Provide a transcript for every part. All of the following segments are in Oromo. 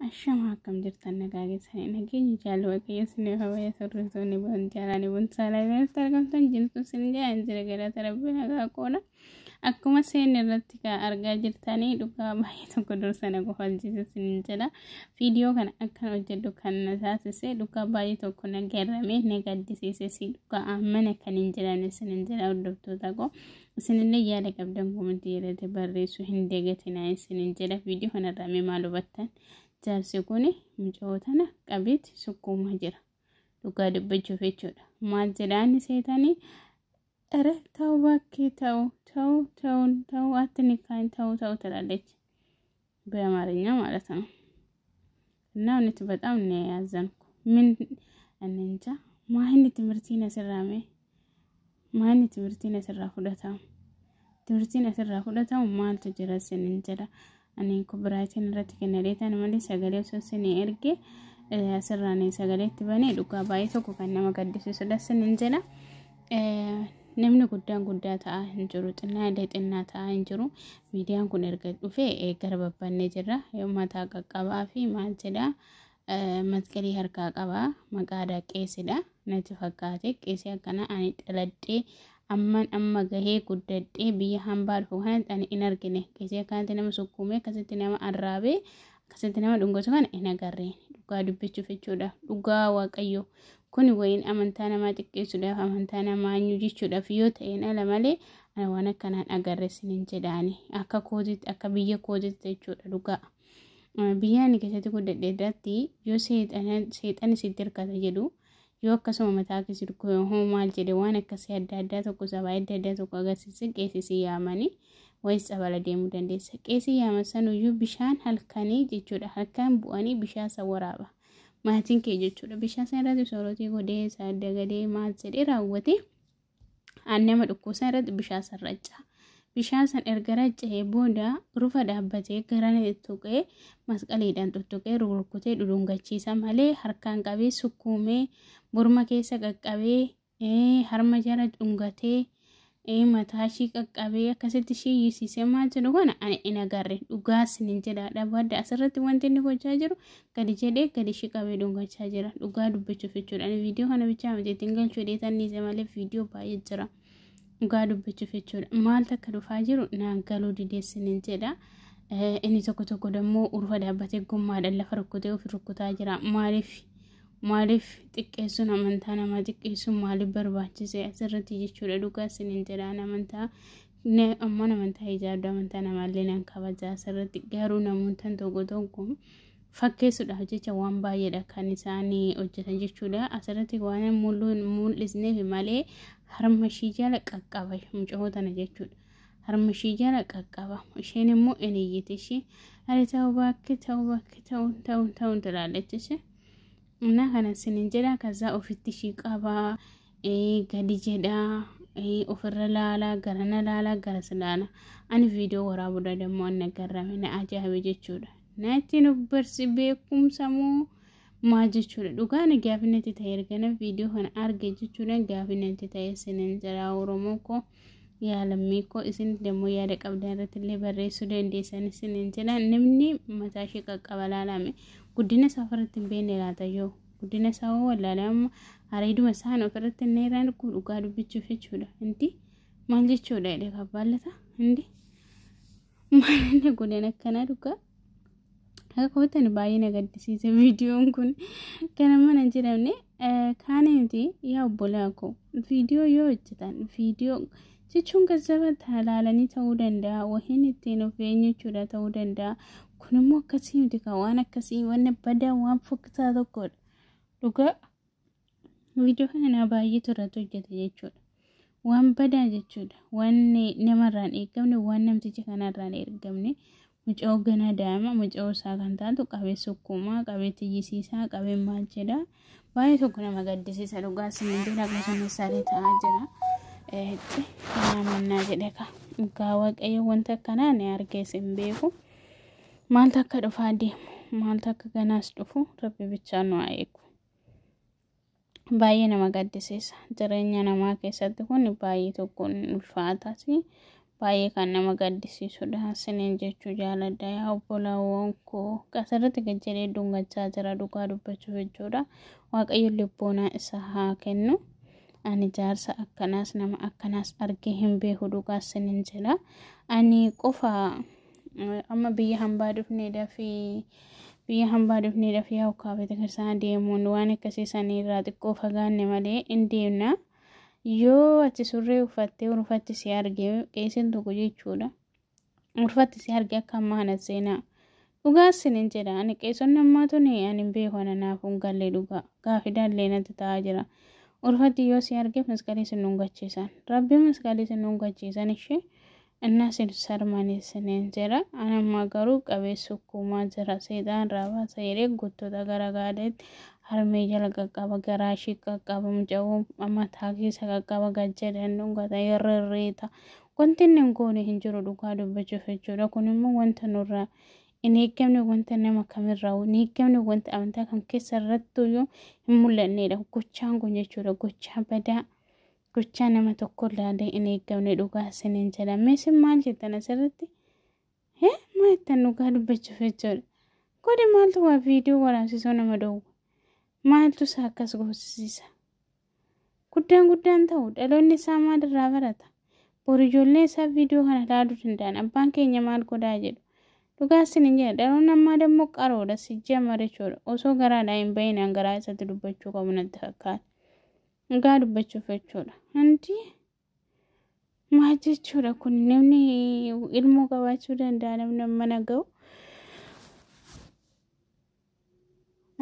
Ashama, akkam jirtan? Nagaa keessanii? Nageenya jaalala Waaqayyo isiniif haa baay'atu. Hordoftoonni jaalanii boonsaalaa irratti argamtan jirtu isin jedhan jira. Galata Rabbii, nagaa qoona. Akkuma seen irratti kan argaa jirtanii, dhugaa baay'ee tokko dursa na kofalchiise isin jedha. Viidiyoo kana akkan hojjedhu kan na taasise, dhugaa baay'ee tokko na garramee na gaddisiise si, dhugaa amana kan hin jedhamne isin jedha. Hordoftoota koo, isinillee yaada qabdan komentii irratti barreessuu hin dagatinaa isin jedha. Viidiyoo kanarraa mee maal hubattan? Jaarsi kun mucoo tana qabeetti sukkuumaa jira. Dhugaa dubbachuuf jechuudha. Maal jedhaan seetanii? ኧረ ተው እባክህ ተው ተው ተው ተው አትንካኝ፣ ተው ተው ትላለች በአማርኛ ማለት ነው። እና እውነት በጣም ነው ያዘንኩ። ምን እኔ እንጃ፣ ማህኒ ትምህርቲን asirraa maanni ትምህርtiin asirraa fudhatamu, ትምህርtiin asirraa fudhatamu maaltu jira isinin jedha. Ani kubiraatiin irratti kennadeetan malee sagalee osoo isinii erge asirraan sagalee itti banee, dhugaa baay'ee tokko kan nama gaddisiisudha isinin jedha. Namni guddaan guddaa ta'aa hin jiru, xinnaa illee xinnaa ta'aa hin jiru. Miidiyaan kun erga dhufee gara babbannee jirra. Mataa qaqqabaa fi maal jedhaa, masqalii harkaa qabaa, maqaa qeesidha natti fakkaate. Qeesii akkana ani dhaladhee amman amma gahee guddadhee biyya hambaa dhufu kanatti ani hin argine. Qeesii akkanatti nama sukkuumee, akkasitti nama arraabee, akkasitti nama dhungatu kana hin agarreen, dhugaa dubbachuuf jechuudha. Dhugaa Waaqayyo, kun wayin amantaa namaa xiqqeessuudhaaf, amantaa namaa eenyu jechuudhaaf yoo ta'een ala malee, ani waan akkanaan agarre isinin jedhaani, akka kootitti, akka biyya kootitti jechuudha. Dhugaa biyya ani keessatti guddadhe irratti yoo seexani sitti hirkata jedhu, yoo akkasuma mataa keessi hoo maal jedhe, waan akkasii adda addaa tokko, sabaa adda addaa tokko agarsiise, qeesisii yaamanii wayis tsabala deemuu dandeessa. Qeesii yaaman sanuyyuu bishaan halkanii jechuudha. Halkan bu'anii bishaan san waraaba. Maatiin kee jechuudha. Bishaan san irratti soorotii godhee, sadda gadee, maal jedhee raawwate, nama dhukkubsan irratti bishaan san racca. Bishaan san erga racca'ee booda rufa dhaabbatee gara tuqee, masqaliidhaan tuttuqee, rukutee dhudhungachiisa malee, harkaan qabee sukkuumee, morma keessa qaqqabee, harma jala dhungatee, mataa ishii qaqqabee, akkasitti ishii hiisiisee maal jedhu kana ani hin agarre, dhugaa isinin jedha. Dhaabadda asirratti wanti inni gochaa jiru, gadi jedhee gadi ishii qabee dhungachaa jira, dhugaa dubbachuuf jechuudha. Ani viidiyoo kana bichaa miti ittiin galchuu dheetanniise malee viidiyoo baay'ee jira, dhugaa dubbachuuf jechuudha. Maaltu akka dhufaa jiru naan galuu dideessinin jedha. Inni tokko tokko dammoo urfa dhaabbatee gommaadhaan lafa rukkutee ofi rukkutaa jira. Maaliif xiqqeessuun, amantaa namaa xiqqeessuun maaliif barbaachise asirratti jechuudha? Dhugaa isinin jedhaan, amantaa ammaan amantaa ijaaruu, amantaa namaallee nan kabaja asirratti. Garuu namoota tokko tokko fakkeessuudhaaf jecha waan baay'eedha kan isaan hojjetan jechuudha. Asirratti waan mul'isneef malee harma ishii jala qaqqaba mucoo tana jechuudha. Harma ishii jala qaqqaba. Isheen immoo in iyyiti ishee. Ani ta'uu bakkee ta'uu bakkee ta'uu ta'uu ta'uu ትላለች ishee. እና kana isinin jedha. ከዛ ofitti ishii qabaa, gadi jedhaa, ofirra laalaa, garana laalaa, garas laala. Ani viidiyoo waraabuudha dammoo anna garrame, na ajaa'ibe jechuudha. Na ittiin of barsi beekumsa moo maal jechuudha? Dhugaan gaafi natti ta'e ergana viidiyoo kana arge jechuudha, gaafi natti ta'e isinin jedha. Oromoo koo, yaa lammii koo, isin dammoo yaada qabdan irratti illee barreessuu dandeessan isinin jedha. Namni mataa ishee qaqqaba laalame, guddina isaa ofirratti hin beekne laata? Yoo guddina isaa hoo wallaale, amma areeduma isaan ofirratti hin eeran, dhugaa dubbachuuf jechuudha. Inti maal jechuudha jedhee kabbaallata indi maal inni godhan akkanaa? Dhugaa akka kootan baay'ee na gaddisiise viidiyoon kun. Kana mana hin jedhamne kaane miti. Yaa obbolaa koo, viidiyoo yoo hojjetan, viidiyoo jechuun gazzaba talaalanii ta'uu danda'a, wahiin ittiin of eenyuchuudha ta'uu danda'a. Kun immoo akkasii miti kan waan akkasii, waan badaa, waan fokkisaa tokkodha. Dhugaa viidiyoo kana nama baay'eetu irratti hojjete jechuudha. Waan badaa jechuudha. Waan namarraan eegamne, waan namticha kanarraan eegamne. Mucoo ganaa daa'ima mucoo isaa kan taatu qabee sukkuumaa, qabee tiyyisiisaa, qabee maal jedhaa, baay'ee tokko nama gaddisiisa, dhugaa isinin jedha. Akkasumas saree ta'aa jira. Mannaa jedhe ka dhugaa Waaqayyo, wanta akkanaa ni argees hin beeku. Maaltu akka dhufaa deemu, maaltu akka ganaas dhufu, Rabbi bichaa nu haa eegu. Baay'ee nama gaddisiisa. Jireenya namaa keessatti kun baay'ee tokko ulfaataas, Baay'ee kan nama gaddisiisudha isiniin jechuu jaaladha yaa obbolaawwan koo. Asirratti gad jedhee dhungachaa jira dhugaa dubbachuuf jechuudha. Waaqayyo lubboonaa isa haa kennu. Ani jaarsa akkanaas nama akkanaas argee hin beeku dhugaa isiniin jedha. Ani qofa amma biyya hambaa dhufneedhaa fi biyya hambaa dhufneedhaaf yaa ukkaa beetakiristaana deemuun waan akkasii saniirraa xiqqoo fagaanne malee hin deemna. Yoo ati surree uffattee urfatti si arge qeesiin tokko jechuudha. Urfatti si arge akka ammaa kana seenaa. Dhugaa isiniin jedha, ani qeesonni ammaa tuni ani hin beeku, ana naaf hin galle dhugaa. Gaafii daallee natti ta'aa jira. Urfatti yoo si arge masqalii sin dhungachiisan. Rabbi masqalii sin dhungachiisan ishee innaa sin sarmanii isiniin jedha. Ani amma garuu qabee sukkuumaa jira. Seexaan irraa baasa jedhee gottota gara gaaleetti harmee jala qaqqaba, garaa ishii qaqqaba, muca'uu mataa keessa qaqqaba, gad jedhan dhungata, irrirriita. Wanti inni hin goone hin jiru dhugaa dubbachuuf jechuudha. Kun immoo wanta nurraa hin eeggamne, wanta nama kamirraa hin eeggamne, wanta amantaa kam keessa irrattuyyuu hin mul'annedha. Gochaan kun jechuudha gochaa badaa, gochaa nama tokko ilaalee hin eeggamne dhugaa isiniin jedha. Mee isin maal jettan asirratti? Hee, maal jettan dhugaa dubbachuuf jechuudha? Godhi maaltu waa viidiyoo waraabsisuu nama dhowwa? Maaltu isa akkas goosisiisa? Guddaan guddaan ta'u dhaloonni isaa maalirraa barata? Boru ijoollee isaa viidiyoo kana ilaaluu danda'an abbaan keenya maal godhaa jedhu. Dhugaa isiniin jedha, dhaloonni ammaa dammoo qaroodha si jamara jechuudha. Osoo garaadhaa hin bahinaan garaa isatti dubbachuu qabu natti fakkaata. Dhugaa dubbachuuf jechuudha. Hundi maal jechuudha kun? Namni ilmoo qabaachuu danda'a namni mana ga'u.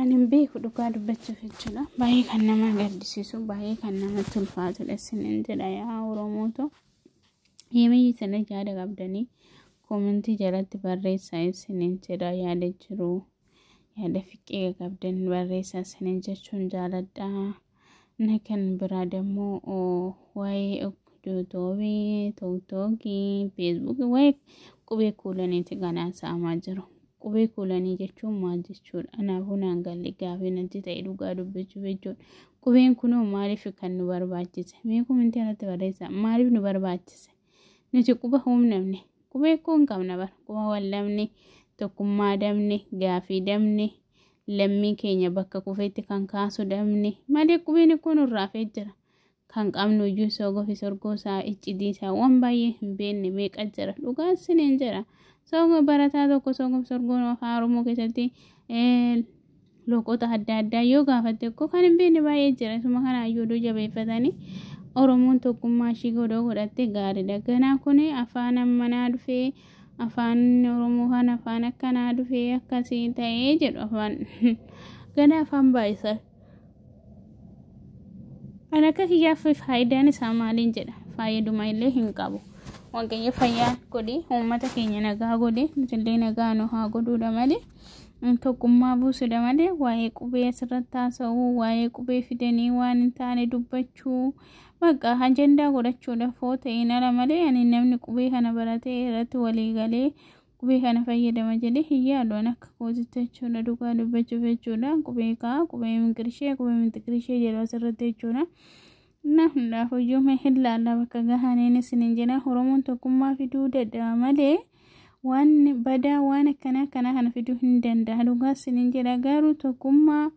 Ani hin beeku dhugaa dubbachuuf jechuudha. Baay'ee kan nama gaddisiisu, baay'ee kan namatti ulfaatudha isiniin jedha yaa Oromooto. Himii sana yaada qabdanii koomentii jalatti barreessaa isiniin jedha, yaada jiru yaada fiqqee qabdan barreessaa isiniin jechuun jaaladha. Na kan biraa dammoo waa'ee yuutuubii, tiktookii, feesbuukii, waa'ee qubee kuulaniiti kan haasa'amaa jiru. Qubee kuulanii jechuun maal jechuudha? Anaafuu naan galle, gaafii natti ta'e dhugaa dubbachuuf jechuudha. Qubeen kunoo maaliif kan nu barbaachise? Mee koomentii irratti barreessaa. Maaliif nu barbaachise? Nuti quba humnamne. Qubee koo hin qabna bara. Quba wal dhabne, tokkummaa dabne, gaafii dabne, lammii keenya bakka kufetti kan kaasu dabne malee qubeen kun nurraa hafee jira. Kan qabnu iyyuu soogoo fi sorgoo isaa, iccitii isaa waan baay'ee hin beekne meeqa jira. Dhugaa isiniin jedha. Soogoo barataa tokko soogoo fi sorgoo afaan Oromoo keessatti loqota adda addaa yoo gaafatte koo kan hin beekne baay'ee jira. Isuma kana iyyuu jabeeffatanii Oromoon tokkummaa ishii godhoo godhatte gaariidha. Ganaa kun afaan ammanaa dhufee afaan Oromoo kan afaan akkanaa dhufee akkasii ta'ee jedhu, afaan ganaa afaan baay'isaa. Ani akka kiyyaaf faayidaan isaa maaliin jedha? Faayiduma illee hin qabu. Waaqayyo fayyaa godhi, uummata keenya nagaa godhi, nutillee nagaa nu haa godhuudha malee, tokkummaa buusuudha malee, waa'ee qubee asirratti haasa'uu, waa'ee qubee fidanii waan hin taane dubbachuu, bakka ajandaa godhachuudhaaf hoo ta'in ala malee, ani namni qubee kana baratee irratti walii galee qubee kana fayyadama jedhee hin yaadu ani akka kootitti jechuudha, dhugaa dubbachuuf jechuudha. Qubee kaa qubee minqirishee, qubee minxiqirishee jedhu asirratti jechuudha. Na hundaaf iyyuu mee hin laalla bakka gahaniin isiniin jedha. Oromoon tokkummaa fiduu dadhaba malee waan badaa waan akkanaa akkanaa kana fiduu hin danda'a, dhugaa isiniin jedha. Garuu tokkummaa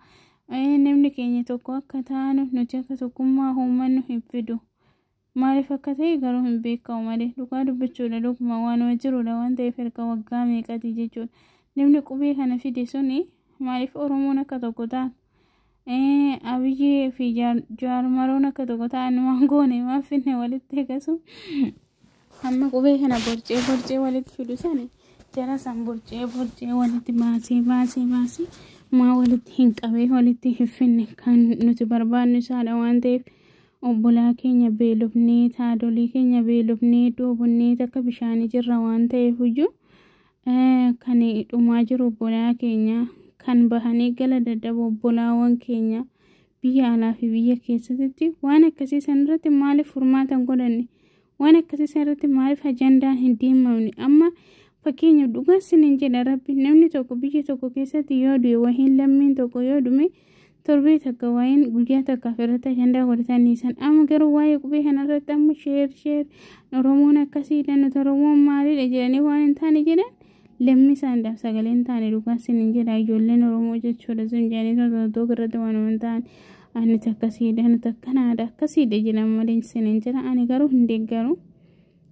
namni keenya tokko akka taanu, nuti akka tokkummaa uummannu hin fidu. Maaliif akka ta'e garuu hin beekamu malee, dhugaa dubbachuudha, dhuguma waanuma jirudha waan ta'eef erga waggaa meeqati jechuudha. Namni qubee kana fide suni maaliif Oromoon akka tokko taatu, Abiyyee fi Jawaar akka tokko ta'an waan goone waan finne walitti eegasu amma qubee kana borcee borcee walitti fidu sani jara san borcee borcee walitti baasee baasee baasee maa walitti hin qabee walitti hin finne? Kan nuti barbaannu isaadha waan ta'eef, obbolaa keenya beelofnee, haadholii keenya beelofnee, dhoobonnee akka bishaanii jirra waan ta'eef iyyuu, kan dhumaa jiru obbolaa keenya, kan bahanii gala dadhabu obbolaawwan keenya biyya alaa fi biyya keessatti. Waan akkasii san irratti maaliif furmaata hin godhanne? Waan akkasii san irratti maaliif ajandaan hin deemamne? Amma fakkeenya, dhugaa isiniin jedha rabbi, namni tokko biyya tokko keessatti yoo du'e, wahiin lammiin tokko yoo dhume, Torbee takka waa'een guyyaa takkaaf irratti ajandaa godhatanii san amma garuu waa'ee qubee kanarratti amma sheer sheer Oromoon akkasiidha, nuti Oromoon maalidha jedhanii waan hin taane jedhan. Lammi isaaniidhaaf sagalee hin taane, dhugaa sinin jedha, ijoolleen Oromoo jechuudha. Sun jedhanii tokko irratti waan hin taane, ani akkasiidha, nuti akkanaadha, akkasiidha jedhan malee sinin jedha. Ani garuu hin deeggaru.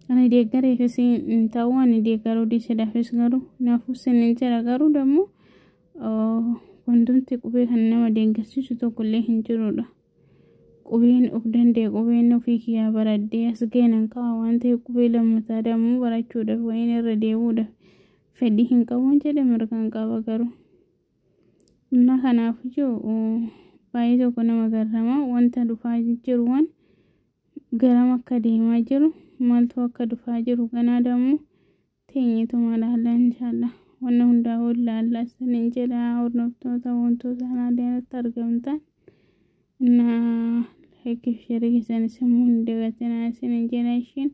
Ani deeggareefis hin ta'u, ani deeggaruu dhiisedhaafis garuu naafuu sinin jedha. Garuu dammoo wantumti qubee kan nama deeggarsiisu tokkollee hin jirudha. Qubeen of danda'e, qubeen ofii kiyyaa baradhee as ga'e qaba waan ta'eef, qubee lammataa dammoo barachuudhaaf wayiin irra deemuudhaaf fedhii hin qabuun jedhe, mirgaan qaba garuu. Innaa kanaaf ijoo baay'ee tokko nama garrama, wanta dhufaa jiru, waan garam akka deemaa jiru, maaltu akka dhufaa jiru kanaa dammoo teenyetuma ilaalla inshaallah. Wanna hundaa ilaalla saniin jedha, hordoftoota wantoota alaa argamtan. Innaa like fi share keessanis immoo hin dagatinaa isiniin jedha ishiin.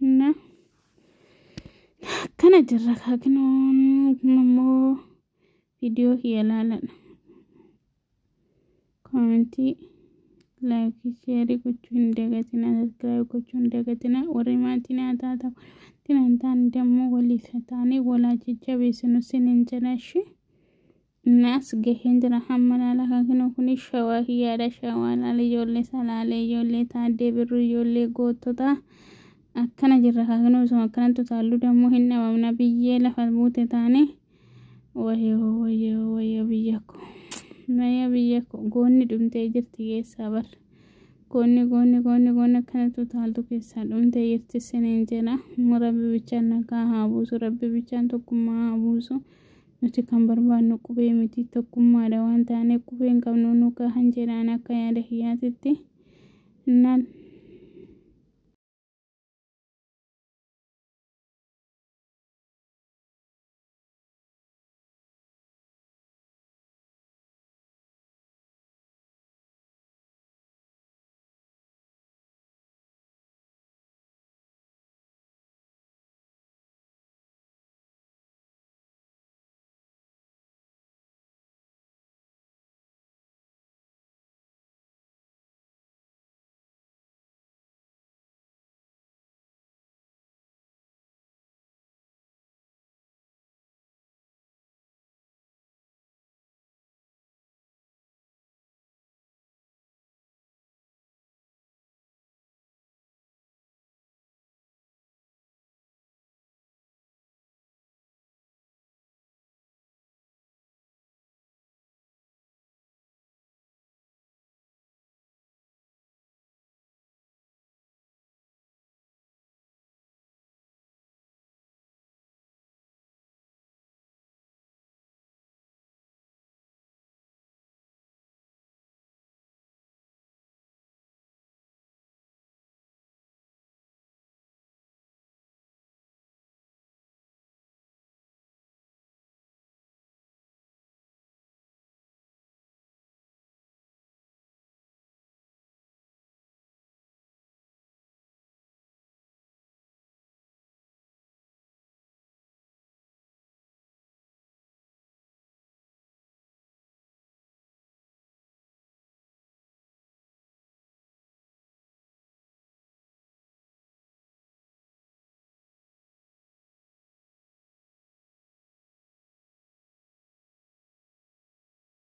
Innaa akkana jirra kaakinoon immoo viidiyoo kiyya ilaaladha. Comment, like, share gochuu hin dagatinaa, subscribe gochuu hin dagatinaa. Warri maatii naa taata, maatii naa hin taane dammoo waliif taanee walaa jajjabeessinu isiniin jedha ishee. Innaas gaheen jira hamma laala kaakinoo kun Shawaa kiyyaadha. Shawaa laala, ijoollee Salaalee, ijoollee Taaddee Birruu, ijoollee goototaa akkana jirra kaakinoo. Osoo akkanatti utaallu dammoo hin dhabamna, biyyee lafa buute taane. Wayyoo wayyoo wayyoo, biyya koo, wayyoo biyya koo, goonni dhumtee jirti keessaa bar. Goonni goonni goonni goonni akkanatti utaaltu keessaa dhumtee jirti isiniin jedha. Rabbi bichaan nagaa haa buusu, Rabbi bichaan tokkummaa haa buusu. Nuti kan barbaannu qubee miti, tokkummaadha. Waan taaneef qubee hin qabnu nu gahan jedhaan akka yaada kiyyaatitti. Innaan